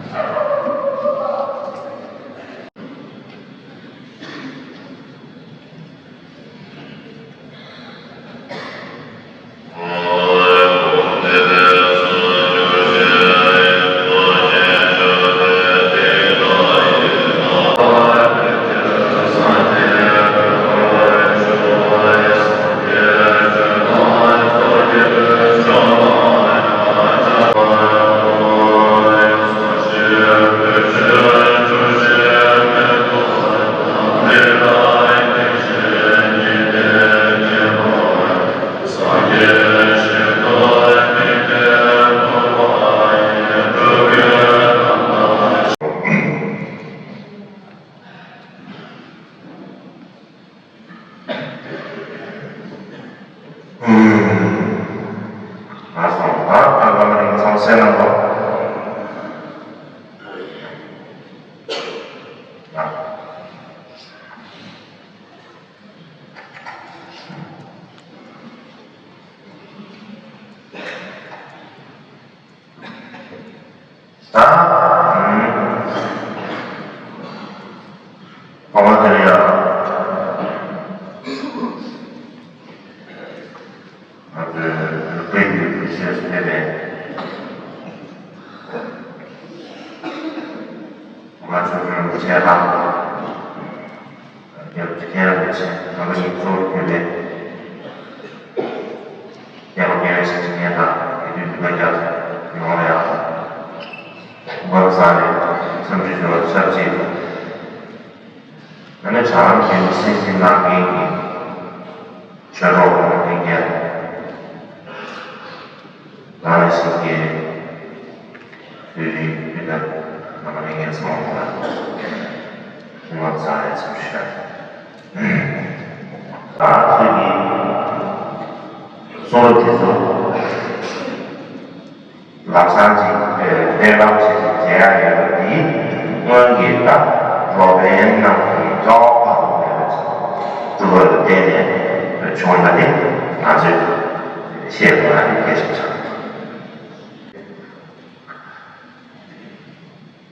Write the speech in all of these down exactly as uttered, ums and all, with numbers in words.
ང་སོང་ད་ད་བླ་མ་རིང་ཚང་སེ་ནང་དུ། ད། ཨ་མ་དེ་ཡ། ང་ཚོའི་བོད་ཀྱི་བོད་ཆས་སུ་ཕེབས་པའི། ང་ཚོའི་བོད་ཆས་དང་། རྒྱལ་སྤྱི་ཁྱེད་རང་གི་ཆེད་ང་ཚོ་ཡིག་ཚོགས་ཀྱི་ལས། རྒྱལ་བ་རྒྱལ་བའི་ཞིང་ཆེན་ཉེན་དང་དེ་དུས་འདུས་པ་རྒྱ་མཚོ་ཡོངས་ལ་ཡང་། དགོན་གསར་རེ་འཚམས་འདྲི་ཞུ་བར་ཆབས་ཅིག་ང་ནི་བྱ་ལམ་གྱི་སྲིད་ཞིའི་ནང་འགན་གྱི་ཆོས་གྲོགས་ཁོང་ལྷན་རྒྱས། ང་ལ་ཞིག་གིས་དུས་རིང་མི་ལ་ང་མ་ལས་ངན་སོང་ལ་ངོ་ཚ་རེ་ཚུར་ཤར། ད་ཚོད་ཀྱི་གསུང་རབ་དེ་ཚོ་ལམ་སང་ཅིག་གཏན་ལ་ཕབ་བྱས་ཤིག་མཇལ་ཡ་ཡོད་པ་འདི་སྔོན་གྱི་ད་རོགས་ཕན་རྣམས་ཀྱི་དཀའ་བ་ཕར་ལོག་མེད་པ་ཅིག་སྒྲུབ་པ་ལ་བརྟེན་ནས་བྱུང་བ་དེ་ང་ཚོས་ཤེས་དགོས་ཡ་དེ་གལ་ཆེན་པོ་ཆགས།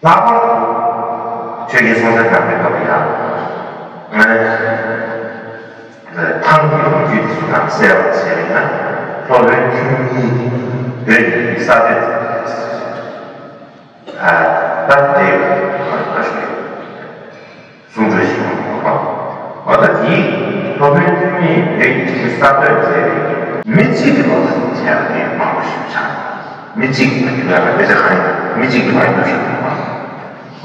ལྷག་པར་དུ་ཆོས་རྒྱལ་སྲོང་བཙན་སྒམ་པོའི་སྐབས་ལ་ཡང་ཐང་གི་ལོ་རྒྱུས་དེ་ཚོ་དང་གསལ་བར་བྱས་པ་ཡིན་ན། སློབ་དཔོན་ཐུ་མི་བོད་ཀྱི་ས་སྟོད་ད་དེ་ཁ་ཤས་གསུང་སྒྲོས་ཤིག་ཡོང་གི་འདུག་པ། འོ་ད་དེ་སློབ་དཔོན་ཐུ་མི་བོད་ཀྱི་ས་སྟོད་མཛད་པའི་མི་གཅིག་གི་ལོ་ཚད་བྱས་པ་དེ་མང་པོ་ཞིག་ཆགས། མི་གཅིག་གིས་མ་བསྒྱུར་ཡག་དཔེ་ཆ་གང་ཡིན་མི་གཅིག་གིས་མ་བསྒྱུར་ཞིག་མ་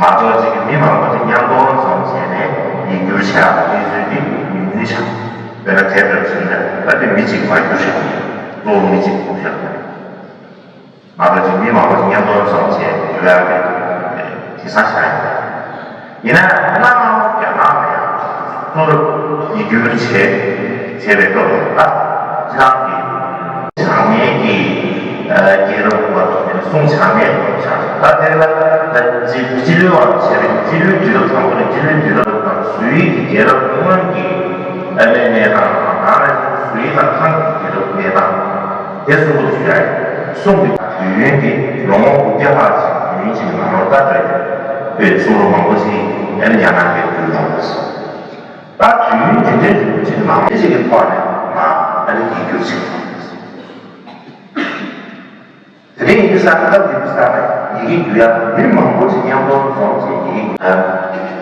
གཏོགས་གཅིག་གིས་མི་མང་པོ་ཅིག་མཉམ་གཏོར་འཛོམས་བྱས་ནས་ཡིག་བསྒྱུར་བྱས་པ་དེ་ཚོའི་དེ་ཉུང་ཉུང་ཆགས། དཔེར་ན་དེབ་རབ་ཅིག་ཡིན་ན་ད་དེ་མི་གཅིག་གིས་མ་བསྒྱུར་ཞིག་མ་གཏོགས་གཙོ་བོ་མི་གཅིག་གིས་བསྒྱུར་བཞག་པ་རེད། མ་གཏོགས་ཅིག་མི་མང་པོ་ཅིག་མཉམ་གཏོར་འཛོམས་བྱས་བསྒྱུར་ཡག་དེ་དེང་སང་ཆགས་ཡོད་རེད། ཡིན་ན་གནའ་སྔ་མོ་རྒྱ་ནག་ལ་ཡང་གསུང་རབ་ཡིག་སྒྱུར་བྱས་བྱས་པའི་སྐབས་ལ་ད་ཅི་ཐང་གི་བྱང་མའི་གི་རྒྱལ་རབས་བར་དུ་གསུང་བྱང་མའི་བར་དུ་ཆགས་སོང་། ད་དེ་ལ་ད་སྤྱི་སྤྱི་ལོའི་བར་དུ་བྱས་པའི་སྤྱི་ལོའི་དུས་རབས་དང་པོ་ནས་སྤྱི་ལོའི་དུས་རབས་དང་ཟུར་ཡིག་གི་རྒྱལ་རབས་སྔོན་གྱི་ཨ་ནེ་གནས་སྟངས་དང་ནང་ལ་ཟུར་ཡིག་དང་ཐང་གི་རྒྱལ་རབས་གནས་སྟངས་དེ་གསུང་རབ་ཞུ་ཡ་ཡིན། གསུང་གི་དུས་ཡུན་དེ་ལོ་ངོ་དགུ་བརྒྱ་ལྷག་ཅིག་དུས་ཡུན་ཅིག་གི་ནང་ལོགས་ལྟ་སྤྲོད་པའི་གསུང་རབ་མང་པོ་ཞིག་ཨ་ནི་རྒྱ་ནག་གིས་བསྒྱུར་གནང་བ་རེད། ད་དུས་ཡུན་དེ་འདྲའི་རིང་པོ་ཅིག་གི་ནང་ལོགས་ཅིག་གི་ཐོག་ནས་ང་ཨ་ནི་ཡིག་སྒྱུར་བྱེད་དགོས། དེ་རིང་ཡིན་ས་སྐབས་འདི་གི་ས་ནས་ཡི་གེ་བསྒྱུར་ཡ་མི་མང་པོ་ཅིག་མཉམ་དུ་འཛོམས་བྱས་ཡི་གེ་བསྒྱུར་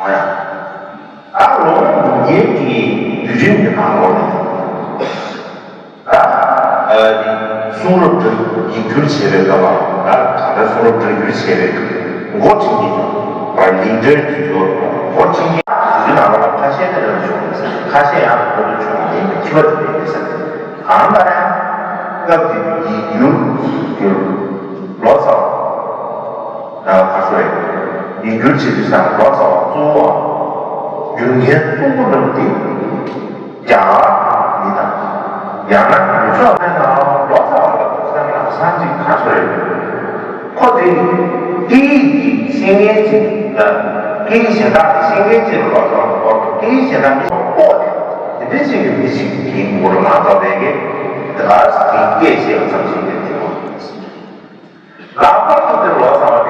ཡ། ཨ་ལོ་ངོ་དགུ་བརྒྱའི་གི་དུས་རིམ་གྱི་ནང་ལོགས་ནས་ད་ཨ་ནི་གསུང་རབ་འདི་ཡིག་སྒྱུར་བྱས་པའི་སྐབས་ལ་ད་ག་འདྲ་གསུང་རབ་སྒྲ་སྒྱུར་བྱས་པའི་འགོ་ཁྲིད་མཁན་བར་ལིང་འབྲེལ་དུས་ཚོད་འགོ་ཁྲིད་མཁན་དུས་ཚོད་ནང་ལོགས་ལ་ཁ་ཤས་ནི་རབ་བྱུང་ཁ་ཤས་ཡང་ཁོ་ཚོ་བྱུང་བ་ཡིན་པའི་ཁྱད་པར་དེ་མེད་པའི་ས་ནས་གང་ལྟར་ཡང་སྐབས་དེ་དུས་ཡིག་སྒྱུར་སྒྱུར་ལོ་ཙཱ་བ། ད་ག་སོ་རེད། ཡིག་སྒྱུར་བྱེད་དུས་སང་ལོ་ཙཱ་བ་གཙོ་བོའམ་སྒྱུར་མཁན་གཙོ་བོ་འདྲ་པོ་དེ་རྒྱ་གར་མི་དང་ཡང་ན་ནུབ་ཕྱོགས་པའི་ནང་ལོ་ཙཱ་བ་ལ་དུས་སང་ལམ་སང་ཅིག་ག་སོ་རེད། ཁོ་དེ་སྐད་ཡིག་དེ་ཤེས་མཁན་ཅིག་ལ་སྐད་ཡིག་གཞན་དག་དེ་ཤེས་མཁན་ཅིག་ལ་ལོ་ཙཱ་བ་ལ་གོ་སྐད་ཡིག་གཞན་དག་མི་ཤེས་པ་ལྟོས་ཏེ། མི་གཅིག་གིས་མི་གཅིག་གི་འགན་འཁུར་མ་གཏོགས་པའི་གི་དེ་ག་གི་སྐད་བཤད་པ་ཙམ་ཞིག་རེད་དེ་མོ། ལྷག་པར་དུ་དེ་ལོ་ཙཱ་བ་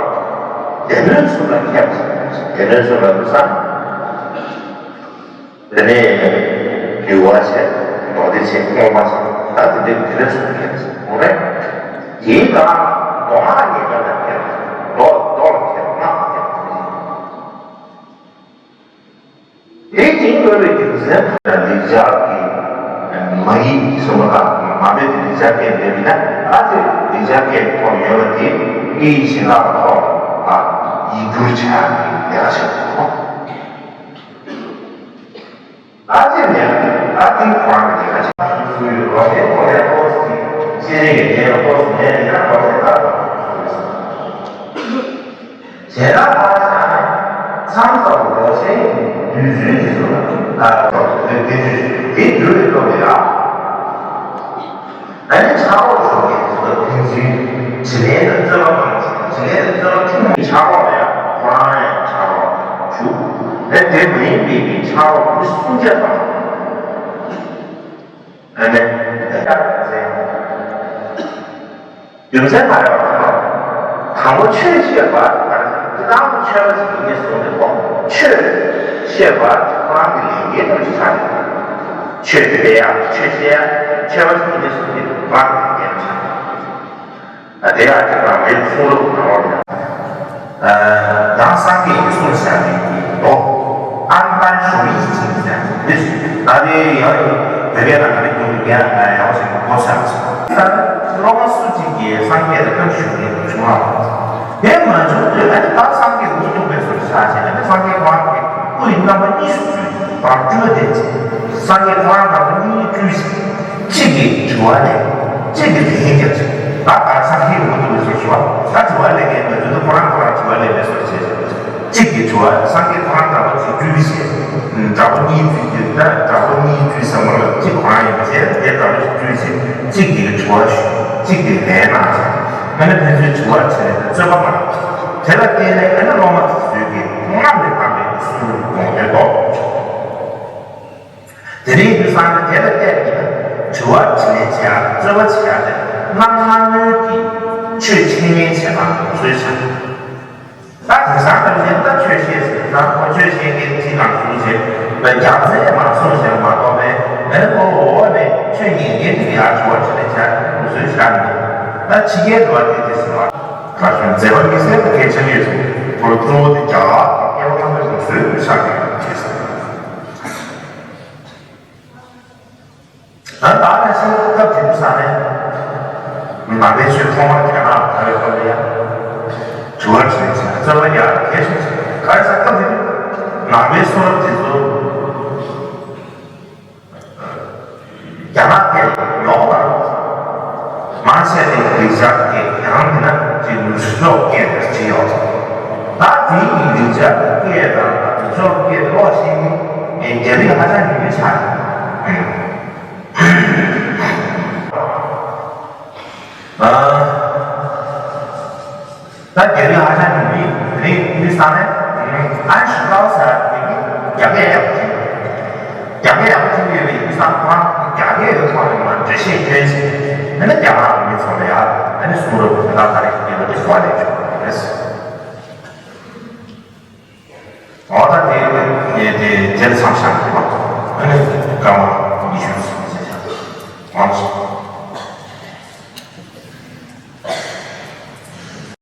དེ་སྡེ་སྣོད་གསུམ་ལ་མཁས་པ་ཞིག་རེད། སྡེ་སྣོད་གསུམ་ལ་དུ་ས། དེ་ནས་འདུལ་བ་བྱས། མདོ་སྡེ་བྱས། དབུ་མ་བྱས། ད་དེ་འདྲའི་དེ་ནས་གསུང་མཁན་ཅིག་འོ་རེད། དེའི་ནང་མདོ་སྔགས་གཉིས་ཀ་ལ་མཁས་པ། མདོ་མདོ་ལ་མཁས་པ། སྔགས་ལ་མཁས་པ། དེ་ཡིན་དགོས་པའི་རྒྱུ་མཚན་ལེགས་སྦྱར་གྱི་མ་ཡིག་གསུངས་པ་དང་མ་དཔེ་དེ་ལེགས་སྦྱར་སྐད་འདོན་པ་ཡིན་ན། ཨ་ཙི་ལེགས་སྦྱར་སྐད་ཐོག་ཡོད་པ་དེ་སྐད་ཡིག་གཞན་དག་ལ་ཐོག་ཡིག་སྒྱུར་བྱ་ཡག་གི་ལས་ཀ་བྱེད་དགོས། ད་ཅི་ནས་ད་ཐེངས་ཁོ་རང་གི་ལས་ཀ་བྱེད་སུ་ཡོད་རོགས་དེ་ཁོ་ཡང་ཏོག་ཙམ་ཤེས་རིག་གི་ལས་ཀ་ཏོག་ཙམ་མེད་ན་ཡང་རོགས་དེ་ལྟར་དུ་སུ་ཡོད་ཟེར། བྱས་ན་ཕར་བཞག་ནས་མཚམས་སུ་རོགས་ཆེན་གྱི་དུས་ཚོད་ཀྱི་སུ་ལ་ད་རོགས་དེ་དེ་དུས་དེ་དུས་ལ་ལྟོས་པས་ཨ། ཨ་ནི་ཕྱག་རོགས་ཞུ་མཁན་དེ་ཚོ་ཕན་ཚུན་དྲིན་ལན་དང་རྩོད་པ་མང་ཆེ་དྲིན་ལན་དང་རྩོད་པ་ཐུན་མོང་ཕྱག་རོགས་ལ་ཡང་ཁོ་རང་ཡང་ཕྱག་རོགས་ཞུ། ཨ་དེ་མ་ཡིན་པའི་གི་ཕྱག་རོགས་མི་སུམ་བརྒྱ་ཙམ། ཨ་ནི་ད་ལྟ་མཛད། རྒྱུ་མཚན་ག་རེ་ཡོད་ཟེར་ན། དང་པོ་ཆོས་བཤད་པ་ག་རེ་ཟེར་ན་སྤྱིར་བཏང་ཆོས་པ་ཞིག་ཡིན་ནས་བཟུང་སྟེ་ཁོ་ཆོས་བཤད་པ་ཁོ་རང་གི་ལས་འགན་ཐམས་ཅད་ཆགས་ཡོད། ཆོས་སྤེལ་ཡག་ཆོས་བཤད་ཡག་ཆོས་པ་ཞིག་ཡིན་ནས་བཟུང་སྟེ་ཁོ་རང་གི་ལས་འགན་ཆགས་ཡོད། ཨ་དེ་ཡང་ཁྱེད་རང་རེ་གསུང་རབ་ནང་ལོགས་ཡང་། དང་སངས་རྒྱས་ཀྱིས་གསུངས་བཞག་པའི་མདོ། ཨན་པན་ཞུ་ཡིག་ཅིག་ཟེར་ཡག་ཅིག་འདི་ཞིག་ད་ལྟའི་ཡང་ཡང་བོད་སྐད་ནང་ག་རེ་བསྒྱུར་དགོས་ཀྱང་ཡག་པོ་ཞིག་གོ་ཆགས་སོང་། ད་སློབ་མ་སུ་གཅིག་གིས་སངས་རྒྱས་ལ་བཀའ་ཞུ་མཁན་བྱུང་བ། དེ་མ་བྱུང་དུས་ཨ་ནི་ད་སངས་རྒྱས་འུ་ཐུག་པའི་བཟོ་ཆགས་བྱས། ཨ་ནི་སངས་རྒྱས་ཁོ་རང་གི་སྐུ་ཡི་རྣམ་པ་གཉིས་སུ་བརྗོད་ཅིང་བར་སྤྲོས་བསྡད་ཅིང་། སངས་རྒྱས་ཁོ་རང་རྣམ་པ་གཉིས་སྤྲུལ་ཞིང་། གཅིག་གིས་དྲི་བ་ལན། གཅིག་གིས་ལན་རྒྱབ་ཅིང་། ད་ག་སངས་རྒྱས་འུ་ཐུག་པའི་བཟོ་ཞུ་བ། ད་དྲི་བ་ལན་མཁན་མི་འདུག་ད་ཁོ་རང་ཁོ་རང་དྲི་བ་ལན་མེད་བཟོ་བྱས་ཤིང་། གཅིག་གིས་དྲི་བ། སངས་རྒྱས་ཁོ་རང་འདྲ་པོ་ཅིག་སྤྲུལ་བྱས། འདྲ་པོ་གཉིས་སྤྲུལ་གྱི་ད་འདྲ་པོ་གཉིས་སྤྲུལ་ཟེར་མ་ལ་གཅིག་ཁོ་རང་ཡིན་པ་བྱས། དེ་འདྲ་པོ་ཞིག་སྤྲུལ་བྱས། གཅིག་གིས་དྲི་བ་ཞུ། གཅིག་གིས་ལན་གནང་བྱས། ཨ་ནི་ཕན་ཚུན་དྲི་བ་དྲིས་ལན་དང་རྩོད་པ་གནང་། དེ་ལ་བརྟེན་ནས་ཨ་ནི་སློབ་མ་དེ་ཚོས་ཀྱིས་སྔགས་ལས་བརྩམས་པའི་གསུང་དགོངས་དོན་རྟོགས། དེ་རིང་གི་སང་ཉིན་དེ་ལ་བལྟས་པ་ཡིན་ན་དྲི་བ་དྲིས་ལན་བྱེད་ཡག་རྩོད་པ་བྱེད་ཡག་དེ་གནའ་སྔ་མོའི་གི་ཆོས་འཆད་ཉན་བྱེད་སྟངས་དེ་ཚོའི་ཆ། ད་དེང་སང་ལྟར་བྱས་ན་ད་ཆོས་བཤད་ཟེར་ཙང་ཁོ་ཆོས་བཤད་མཁན་གཅིག་ནང་བཟུང་བྱས་ད་རྒྱགས་ཚད་མ་གསུངས་ཟེར་མ་གཏོགས་པའི་མེད་ཁོ་འོག་ནས་ཆོས་ཉན་མཁན་དེ་ཡར་དྲི་བ་དྲིས་ལན་བྱ་དེ་ཚོའི་ཆ་འདུག་ད་ཕྱི་རྒྱལ་དུ་བ་དེ་དེ་ཟེར་བ་ཁ་ཤོན་མཛད་པ་དམིགས་བསལ་དུ་གལ་ཆེན་ཡོད་ཟེར་ཁོ་གཙོ་བོ་དེ་རྒྱ་གར་དང་ཀེ་བ་ལ་མེད་པ་བཟོས་ཆགས་ཡོད་ཅེས་ཟེར། ད་ལྟ་ནས་བཟུང་སྐབས་དེ་དུས་ས་ནས་ནང་པའི་ཆོས་ཐོག་མར་རྒྱ་ནག་ལ་དར་བའི་སྐབས་ལ་ཡང་དྲི་བ་དྲིས་ལན་བྱས་རྩོད་པ་རྒྱག་གལ་ཆེན་པོ་ཞིག་ག་རེ་ཟེར་སྐབས་དེ་དུས་ནང་པའི་གསུང་རབ་དེ་ཚོ་རྒྱ་ནག་གིས་ཡོངས་ལ་མང་ཆེ་ནས་ལེགས་སྦྱར་གྱི་རང་གི་ན་ཅིག་ནུབ་ཕྱོགས་སྐད་དུ་བྲིས་ཡོད། ད་དེའི་ལེགས་སྦྱར་གྱི་སྐད་དང་ནུབ་ཕྱོགས་སྐད་དུ་ཀློག་ཤེས་མཁན་རྒྱ་རིགས་ཧ་ཅང་ཉུང་ཉུང་ཆགས་ཡོད། ད་རྒྱ་རིགས་ཧ་ཅང་ཉུང་ཉུང་རེད། དེ་རིང་ས་ནས་ཨན་ཞི་ཀའོ་ཟེར་བ་དེ་གིས་རྒྱ་སྐད་ཡག་པོ་ཤེས། རྒྱ་སྐད་ཡག་པོ་ཤེས་ཡོད་པའི་ཡིན་ཙང་ཁོ་རང་རྒྱ་སྐད་ཡོད་ཐོག་ནས་མ་འགྲེལ་བཤད་སྐྱོན་ཞིག་ཨ་ནི་རྒྱ་ནག་གི་མི་ཚོ་ལ་ཡ་ཨ་ནི་གསུང་རབ་དེ་དག་ག་རེ་ཡིན་པ་དེ་གོ་བ་ལེན་ཆོག་པ་རེད། འོ་ད་དེ་དེ་དེ་དེར་མཚམས་བཞག་གི་